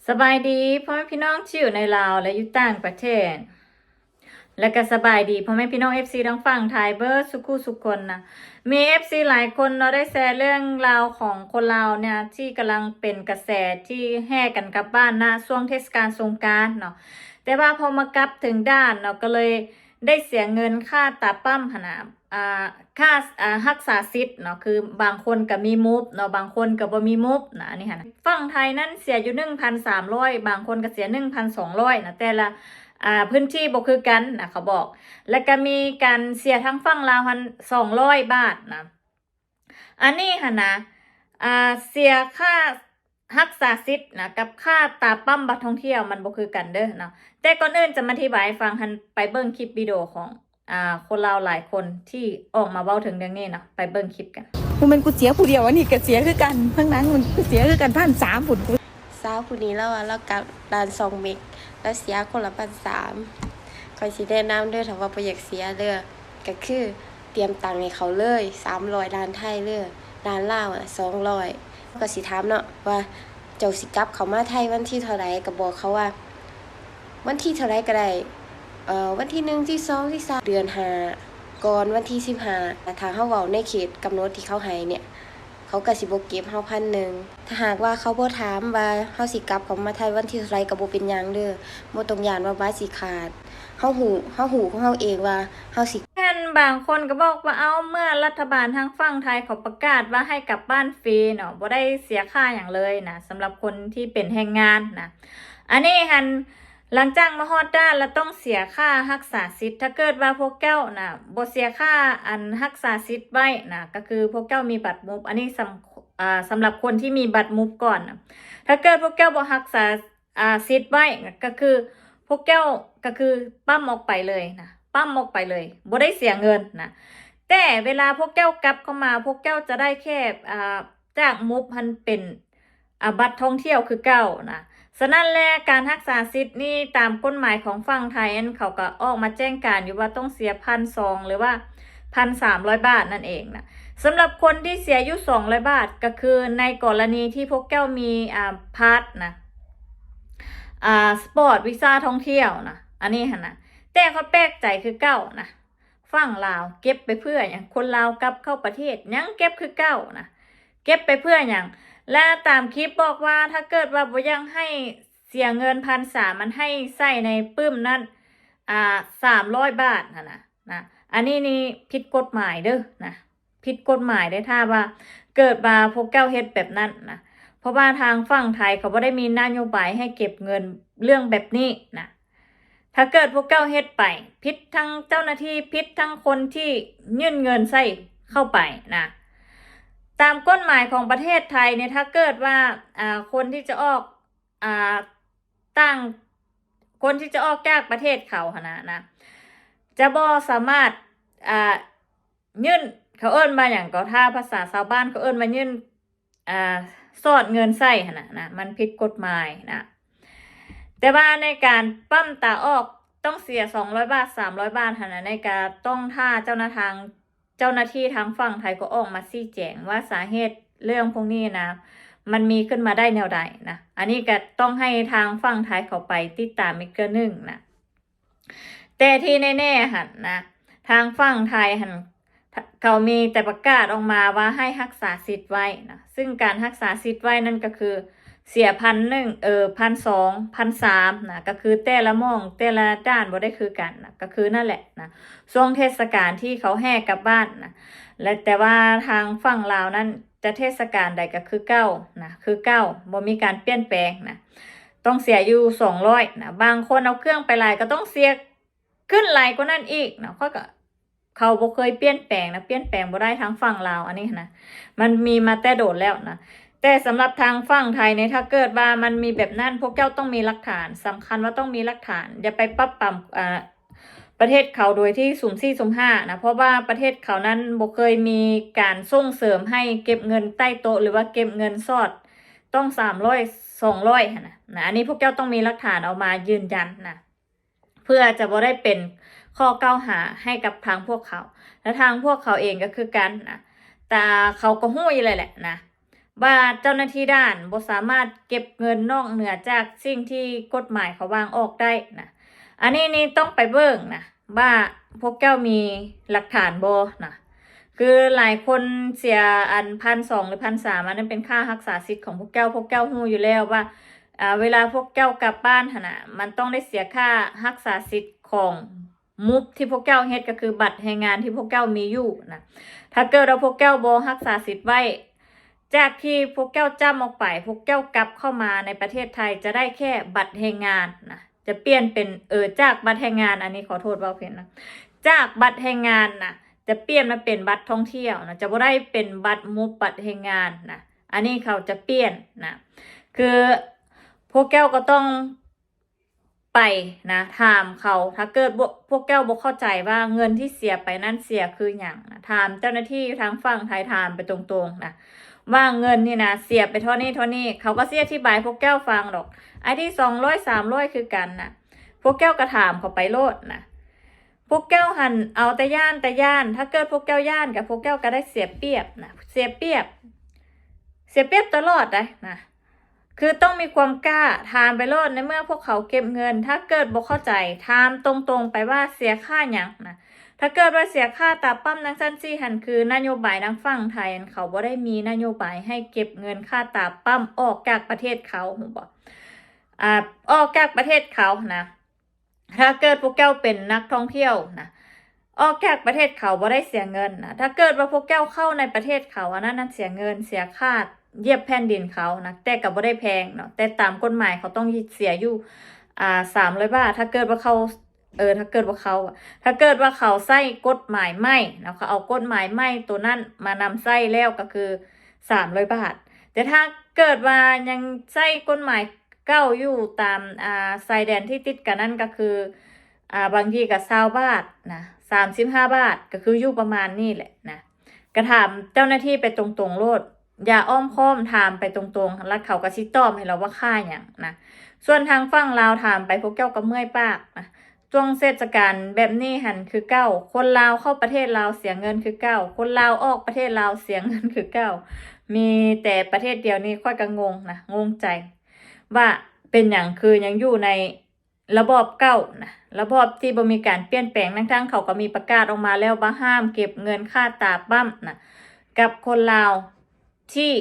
ສະບາຍດີພໍ່ແມ່ພີ່ນ້ອງທີ່ຢູ່ໃນລາວ ແລະ ຢູ່ຕ່າງປະເທດ ແລະ ກະສະບາຍດີພໍ່ແມ່ພີ່ນ້ອງ ເອັຟຊີ ທາງຝັ່ງໄທເບິດສູ່ຄູ່ສູ່ຄົນນະ. ມີ ເອັຟຊີ ຫຼາຍຄົນເນາະ ໄດ້ແຊເລື່ອງລາວຂອງຄົນລາວເນຍ ທີ່ກຳລັງເປັນກະແສ ທີ່ແຫ່ກັນກັບບ້ານນະ ຊ່ວງເທດສະການສົງການເນາະ. ແຕ່ວ່າພໍມາກັບເຖິງດ່ານເນາະ ກໍເລີຍໄດ້ເສຍເງິນຄ່າຕາປ້ຳຫັ້ນນະ. ອ່າ ຄ່າ ອ່າ ຮັກສາສິດເນາະ ຄືບາງຄົນກໍມີມຸບເນາະ ບາງຄົນກໍບໍ່ມີມຸບນະ ອັນນີ້ຫັ້ນນະ. ຝັ່ງໄທນັ້ນເສຍຢູ່ໜຶ່ງພັນສາມຮ້ອຍ ບາງຄົນກໍເສຍໜຶ່ງພັນສອງຮ້ອຍນະ ແຕ່ລະ ອ່າ ພື້ນທີ່ບໍ່ຄືກັນນະ ເຂົາບອກ. ແລ້ວກໍມີການເສຍທາງຝັ່ງລາວຫັ້ນສອງຮ້ອຍບາດນະ. ອັນນີ້ຫັ້ນນະ ອ່າ ເສຍຄ່າ ຮັກສາສິດນະ ກັບຄ່າຕາປ້ຳບັດທ່ອງທ່ຽວ ມັນບໍ່ຄືກັນເດີເນາະ. ແຕ່ກ່ອນອື່ນຈະມາອະທິບາຍໃຫ້ຟັງຫັ້ນ ໄປເບິ່ງຄລິບວິດີໂອຂອງ ອ່າ ຄົນລາວຫຼາຍຄົນທີ່ອອກມາເວົ້າເຖິງເລື່ອງນີ້ເນາະ. ໄປເບິ່ງຄລິບກັນ. ບໍ່ແມ່ນກູເສຍຜູ້ດຽວ ອັນນີ້ກໍເສຍຄືກັນ ເບື້ອງຫຼັງມັນກູເສຍຄືກັນ ພັນສາມພຸ້ນ. ສາວຜູ້ນີ້ລາວວ່າລາວກັບດ່ານຊ່ອງເມັກ ລາວເສຍຄົນລະພັນສາມ. ຂ້ອຍຊິແນະນຳເດີ ຖ້າວ່າບໍ່ຢາກເສຍເດີ ກໍຄືຕຽມຕັງໃຫ້ເຂົາເລີຍ ສາມຮ້ອຍລ້ານໄທເລີຍ ລ້ານລາວນະ ສອງຮ້ອຍ. ກໍຊິຖາມເນາະວ່າ ເຈົ້າຊິກັບເຂົ້າມາໄທວັນທີເທົ່າໃດ ກໍບອກເຂົາວ່າ ວັນທີເທົ່າໃດກໍໄດ້ ເອີ ວັນທີໜຶ່ງ ທີສອງ ທີສາມ ເດືອນຫ້າ ກ່ອນວັນທີສິບຫ້າ. ຖ້າເຮົາເວົ້າໃນເຂດກຳນົດທີ່ເຂົາໃຫ້ເນຍ ເຂົາກໍຊິບໍ່ເກັບເຮົາພັນໜຶ່ງ. ຖ້າຫາກວ່າເຂົາບໍ່ຖາມວ່າເຮົາຊິກັບເຂົ້າມາໄທວັນທີເທົ່າໃດກໍບໍ່ເປັນຫຍັງເດີ ບໍ່ຕ້ອງຢ້ານວ່າບັດຊິຂາດ. ເຮົາຮູ້ ເຮົາຮູ້ຂອງເຮົາເອງວ່າເຮົາຊິ ແມ່ນບາງຄົນກໍບອກວ່າ ເອົ້າ ເມື່ອລັດຖະບານທາງຝັ່ງໄທເຂົາປະກາດວ່າໃຫ້ກັບບ້ານຟຣີເນາະ ບໍ່ໄດ້ເສຍຄ່າຫຍັງເລີຍນະ ສຳລັບຄົນທີ່ເປັນແຮງງານນະ. ອັນນີ້ຫັ້ນ ຫຼັງຈາກມາຮອດດ່ານລະຕ້ອງເສຍຄ່າຮັກສາສິດ. ຖ້າເກີດວ່າພວກເຈົ້ານະ ບໍ່ເສຍຄ່າອັນຮັກສາສິດໄວ້ນະ ກໍຄືພວກເຈົ້າມີບັດມຸບ ອັນນີ້ສຳ ອ່າ ສຳລັບຄົນທີ່ມີບັດມຸບກ່ອນນະ. ຖ້າເກີດພວກເຈົ້າບໍ່ຮັກສາ ອ່າ ສິດໄວ້ ກໍຄືພວກເຈົ້າ ກໍຄືປ້ຳອອກໄປເລີຍນະ ປ້ຳອອກໄປເລີຍ ບໍ່ໄດ້ເສຍເງິນນະ. ແຕ່ເວລາພວກເຈົ້າກັບເຂົ້າມາ ພວກເຈົ້າຈະໄດ້ແຄ່ ອ່າ ຈາກມຸບຫັ້ນເປັນ ອາ ບັດທ່ອງທ່ຽວຄືເກົ່ານະ. ສະນັ້ນແຫຼະ ການຮັກສາສິດນີ້ ຕາມກົດໝາຍຂອງຝັ່ງໄທນັ້ນ ເຂົາກໍອອກມາແຈ້ງການຢູ່ວ່າຕ້ອງເສຍພັນສອງ ຫຼືວ່າພັນສາມຮ້ອຍບາດນັ້ນເອງນະ. ສຳລັບຄົນທີ່ເສຍຢູ່ສອງຮ້ອຍບາດ ກໍຄືໃນກໍລະນີທີ່ພວກເຈົ້າມີ ອາ ພາສນະ ອາ ສະປອດ ວີຊາທ່ອງທ່ຽວນະ ອັນນີ້ຫັ້ນນະ. ແຕ່ຂ້ອຍແປກໃຈຄືເກົ່ານະ ຝັ່ງລາວເກັບໄປເພື່ອຫຍັງ? ຄົນລາວກັບເຂົ້າປະເທດຍັງເກັບຄືເກົ່ານະ ເກັບໄປເພື່ອຫຍັງ? ແລະ ຕາມຄລິບບອກວ່າ ຖ້າເກີດວ່າບໍ່ຢາກໃຫ້ເສຍເງິນພັນສາມ ມັນໃຫ້ໃສ່ໃນປຶ້ມນັ້ນ ອ່າ ສາມຮ້ອຍບາດຫັ້ນນະ ນະ ອັນນີ້ນີ້ຜິດກົດໝາຍເດີນະ ຜິດກົດໝາຍເດ້ ຖ້າວ່າເກີດວ່າພວກເຈົ້າເຮັດແບບນັ້ນນະ ເພາະວ່າທາງຝັ່ງໄທເຂົາບໍ່ໄດ້ມີນະໂຍບາຍໃຫ້ເກັບເງິນເລື່ອງແບບນີ້ນະ. ຖ້າເກີດພວກເຈົ້າເຮັດໄປ ຜິດທັງເຈົ້າໜ້າທີ່ ຜິດທັງຄົນທີ່ຍື່ນເງິນໃສ່ເຂົ້າໄປນະ. ຕາມກົດໝາຍຂອງປະເທດໄທນີ້ ຖ້າເກີດວ່າ ອ່າ ຄົນທີ່ຈະອອກ ອ່າ ຕ່າງ ຄົນທີ່ຈະອອກຈາກປະເທດເຂົາຫັ້ນນະ ນະ ຈະບໍ່ສາມາດ ອ່າ ຍື່ນ ເຂົາເອີ້ນວ່າຫຍັງກໍ ຖ້າພາສາຊາວບ້ານເຂົາເອີ້ນວ່າຍື່ນ ອ່າ ສອດເງິນໃສ່ຫັ້ນນະ ນະ ມັນຜິດກົດໝາຍນະ. ແຕ່ວ່າໃນການປ້ຳຕາອອກ ຕ້ອງເສຍສອງຮ້ອຍບາດ ສາມຮ້ອຍບາດຫັ້ນນະ ໃນການຕ້ອງຖ້າເຈົ້າໜ້າທາງ ເຈົ້າໜ້າທີ່ທາງຝັ່ງໄທກໍອອກມາຊີ້ແຈງວ່າສາເຫດເລື່ອງພວກນີ້ນະ ມັນມີຂຶ້ນມາໄດ້ແນວໃດນະ. ອັນນີ້ກໍຕ້ອງໃຫ້ທາງຝັ່ງໄທເຂົາໄປຕິດຕາມອີກເທື່ອໜຶ່ງນະ. ແຕ່ທີ່ແນ່ໆຫັ້ນນະ ທາງຝັ່ງໄທຫັ້ນ ເຂົາມີແຕ່ປະກາດອອກມາວ່າໃຫ້ຮັກສາສິດໄວ້ນະ ຊຶ່ງການຮັກສາສິດໄວ້ນັ້ນກໍຄື ເສຍພັນໜຶ່ງ ເອີ ພັນສອງ ພັນສາມນະ ກໍຄືແຕ່ລະໝ່ອງ ແຕ່ລະດ່ານບໍ່ໄດ້ຄືກັນນະ ກໍຄືນັ້ນແຫຼະນະ ຊ່ວງເທດສະການທີ່ເຂົາແຫ່ກັບບ້ານນະ ແລະ ແຕ່ວ່າທາງຝັ່ງລາວນັ້ນ ຈະເທດສະການໃດກໍຄືເກົ່ານະ ຄືເກົ່າ ບໍ່ມີການປ່ຽນແປງນະ ຕ້ອງເສຍຢູ່ສອງຮ້ອຍນະ. ບາງຄົນເອົາເຄື່ອງໄປຫຼາຍກໍຕ້ອງເສຍຂຶ້ນຫຼາຍກວ່ານັ້ນອີກນະ ເຂົາກໍ ເຂົາບໍ່ເຄີຍປ່ຽນແປງນະ ປ່ຽນແປງບໍ່ໄດ້ທາງຝັ່ງລາວ ອັນນີ້ນະ ມັນມີມາແຕ່ດົນແລ້ວນະ. ແຕ່ສຳລັບທາງຝັ່ງໄທນີ້ ຖ້າເກີດວ່າມັນມີແບບນັ້ນ ພວກເຈົ້າຕ້ອງມີຫຼັກຖານ ສຳຄັນວ່າຕ້ອງມີຫຼັກຖານ ຢ່າໄປປັບປຳ ອ່າ ປະເທດເຂົາໂດຍທີ່ສຸ່ມສີ່ສຸ່ມຫ້ານະ ເພາະວ່າປະເທດເຂົານັ້ນບໍ່ເຄີຍມີການສົ່ງເສີມໃຫ້ເກັບເງິນໃຕ້ໂຕະ ຫຼືວ່າເກັບເງິນສອດ ຕ້ອງສາມຮ້ອຍ ສອງຮ້ອຍຫັ້ນນະ ນະ ອັນນີ້ພວກເຈົ້າຕ້ອງມີຫຼັກຖານເອົາມາຢືນຢັນນະ ເພື່ອຈະບໍ່ໄດ້ເປັນຂໍ້ກ່າວຫາໃຫ້ກັບທາງພວກເຂົາ ແລະ ທາງພວກເຂົາເອງກໍຄືກັນນະ ແຕ່ເຂົາກໍຮູ້ຢູ່ແລ້ວແຫຼະນະ ວ່າເຈົ້າໜ້າທີ່ດ່ານບໍ່ສາມາດເກັບເງິນນອກເໜືອຈາກສິ່ງທີ່ກົດໝາຍເຂົາວາງອອກໄດ້ນະ. ອັນນີ້ນີ້ຕ້ອງໄປເບິ່ງນະ ວ່າພວກເຈົ້າມີຫຼັກຖານບໍ່ນະ. ຄືຫຼາຍຄົນເສຍອັນພັນສອງ ຫຼື ພັນສາມ ອັນນັ້ນເປັນຄ່າຮັກສາສິດຂອງພວກເຈົ້າ. ພວກເຈົ້າຮູ້ຢູ່ແລ້ວວ່າ ອ່າ ເວລາພວກເຈົ້າກັບບ້ານຫັ້ນນະ ມັນຕ້ອງໄດ້ເສຍຄ່າຮັກສາສິດຂອງມຸບທີ່ພວກເຈົ້າເຮັດ ກໍຄືບັດແຮງງານທີ່ພວກເຈົ້າມີຢູ່ນະ. ຖ້າເກີດວ່າພວກເຈົ້າບໍ່ຮັກສາສິດໄວ້ ຈາກທີ່ພວກເຈົ້າຈ້ຳອອກໄປ ພວກເຈົ້າກັບເຂົ້າມາໃນປະເທດໄທຈະໄດ້ແຄ່ບັດແຮງງານນະ. ຈະປ່ຽນເປັນ ເອີ ຈາກບັດແຮງງານ ອັນນີ້ຂໍໂທດເວົ້າຜິດນະ. ຈາກບັດແຮງງານນະ ຈະປ່ຽນມາເປັນບັດທ່ອງທ່ຽວນະ. ຈະບໍ່ໄດ້ເປັນບັດມຸບ ບັດແຮງງານນະ. ອັນນີ້ເຂົາຈະປ່ຽນນະ. ຄືພວກເຈົ້າກໍຕ້ອງໄປນະ ຖາມເຂົາ. ຖ້າເກີດບໍ່ ພວກເຈົ້າບໍ່ເຂົ້າໃຈວ່າເງິນທີ່ເສຍໄປນັ້ນເສຍຄືຫຍັງນະ ຖາມເຈົ້າໜ້າທີ່ຢູ່ທາງຝັ່ງໄທ ຖາມໄປຕົງໆນະ ວ່າເງິນນີ້ນະເສຍໄປເທົ່ານີ້ເທົ່ານີ້. ເຂົາກໍຊິອະທິບາຍພວກເຈົ້າຟັງດອກ. ອັນທີ່ສອງຮ້ອຍ ສາມຮ້ອຍຄືກັນນະ. ພວກເຈົ້າກໍຖາມເຂົາໄປໂລດນະ. ພວກເຈົ້າຫັ້ນເອົາແຕ່ຢ້ານ ແຕ່ຢ້ານ. ຖ້າເກີດພວກເຈົ້າຢ້ານ ກໍພວກເຈົ້າກໍໄດ້ເສຍປຽບນະ ເສຍປຽບ ເສຍປຽບຕະຫຼອດໄດ໋ນະ. ຄືຕ້ອງມີຄວາມກ້າ ຖາມໄປໂລດ. ໃນເມື່ອພວກເຂົາເກັບເງິນ ຖ້າເກີດບໍ່ເຂົ້າໃຈ ຖາມຕົງໆໄປວ່າເສຍຄ່າຫຍັງນະ. ຖ້າເກີດວ່າເສຍຄ່າຕາປ້ຳຈັ່ງຊັ້ນຊີ້ຫັ້ນ ຄືນະໂຍບາຍທາງຝັ່ງໄທຫັ້ນ ເຂົາບໍ່ໄດ້ມີນະໂຍບາຍໃຫ້ເກັບເງິນຄ່າຕາປ້ຳອອກຈາກປະເທດເຂົາ ຮູ້ບໍ່? ອາ ອອກຈາກປະເທດເຂົານະ. ຖ້າເກີດພວກເຈົ້າເປັນນັກທ່ອງທ່ຽວນະ ອອກຈາກປະເທດເຂົາບໍ່ໄດ້ເສຍເງິນນະ. ຖ້າເກີດວ່າພວກເຈົ້າເຂົ້າໃນປະເທດເຂົາ ອັນນັ້ນນັ້ນເສຍເງິນ ເສຍຄ່າຢຽບແຜ່ນດິນເຂົານະ. ແຕ່ກໍບໍ່ໄດ້ແພງເນາະ ແຕ່ຕາມກົດໝາຍເຂົາຕ້ອງເສຍຢູ່ ອ່າ ສາມຮ້ອຍບາດ. ຖ້າເກີດວ່າເຂົາ ເອີ ຖ້າເກີດວ່າເຂົາ ຖ້າເກີດວ່າເຂົາໃຊ້ກົດໝາຍໃໝ່ເນາະ ເຂົາເອົາກົດໝາຍໃໝ່ໂຕນັ້ນມານຳໃຊ້ແລ້ວ ກໍຄືສາມຮ້ອຍບາດ. ແຕ່ຖ້າເກີດວ່າຍັງໃຊ້ກົດໝາຍເກົ່າຢູ່ຕາມ ອ່າ ຊາຍແດນທີ່ຕິດກັນນັ້ນ ກໍຄື ອ່າ ບາງທີກໍຊາວບາດນະ ສາມສິບຫ້າບາດ ກໍຄືຢູ່ປະມານນີ້ແຫຼະນະ. ກໍຖາມເຈົ້າໜ້າທີ່ໄປຕົງໆໂລດ ຢ່າອ້ອມຄ້ອມ ຖາມໄປຕົງໆ ແລ້ວເຂົາກໍຊິຕອບໃຫ້ເຮົາວ່າຄ່າຫຍັງນະ. ສ່ວນທາງຝັ່ງລາວ ຖາມໄປພວກເຈົ້າກໍເມື່ອຍປາກນະ. ຊ່ວງເທດສະການແບບນີ້ຫັ້ນຄືເກົ່າ ຄົນລາວເຂົ້າປະເທດລາວເສຍເງິນຄືເກົ່າ ຄົນລາວອອກປະເທດລາວເສຍເງິນຄືເກົ່າ. ມີແຕ່ປະເທດດຽວນີ້ ຂ້ອຍກໍງົງນະ ງົງໃຈວ່າເປັນຫຍັງຄືຍັງຢູ່ໃນ ລະບອບເກົ່ານະ ລະບອບທີ່ບໍ່ມີການປ່ຽນແປງ ທັງໆເຂົາກໍມີປະກາດອອກມາແລ້ວວ່າຫ້າມເກັບເງິນຄ່າຕາປ້ຳນະ ກັບຄົນລາວທີ່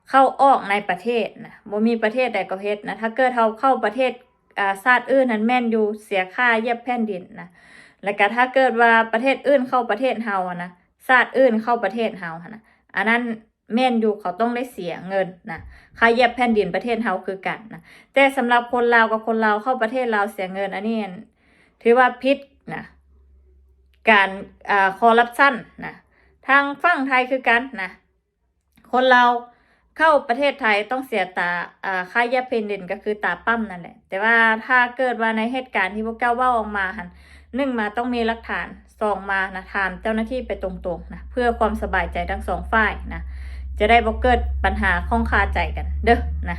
ເຂົ້າອອກໃນປະເທດນະ. ບໍ່ມີປະເທດໃດກໍເຮັດນະ. ຖ້າເກີດເຮົາເຂົ້າປະເທດ ອ່າ ຊາດອື່ນຫັ້ນແມ່ນຢູ່ ເສຍຄ່າຢຽບແຜ່ນດິນນະ. ແລ້ວກະຖ້າເກີດວ່າປະເທດອື່ນເຂົ້າປະເທດເຮົາຫັ້ນນະ ຊາດອື່ນເຂົ້າປະເທດເຮົາຫັ້ນນະ ອັນນັ້ນ ແມ່ນຢູ່ ເຂົາຕ້ອງໄດ້ເສຍເງິນນະ ຄ່າຢຽບແຜ່ນດິນປະເທດເຮົາຄືກັນນະ. ແຕ່ສຳລັບຄົນລາວກັບຄົນລາວເຂົ້າປະເທດລາວເສຍເງິນ ອັນນີ້ ອັນ ຖືວ່າຜິດນະ ການ ອ່າ ຄໍຣັບຊັນນະ. ທາງຝັ່ງໄທຄືກັນນະ ຄົນລາວເຂົ້າປະເທດໄທຕ້ອງເສຍຕາ ອ່າ ຄ່າຢຽບແຜ່ນດິນ ກໍຄືຕາປ້ຳນັ້ນແຫຼະ. ແຕ່ວ່າຖ້າເກີດວ່າໃນເຫດການທີ່ພວກເຈົ້າເວົ້າອອກມາຫັ້ນ ໜຶ່ງມາຕ້ອງມີຫຼັກຖານ ສອງມານະ ຖາມເຈົ້າໜ້າທີ່ໄປຕົງໆນະ ເພື່ອຄວາມສະບາຍໃຈທັງສອງຝ່າຍນະ ຈະໄດ້ບໍ່ເກີດບັນຫາຂ້ອງຄາໃຈກັນເດີ້ນະ.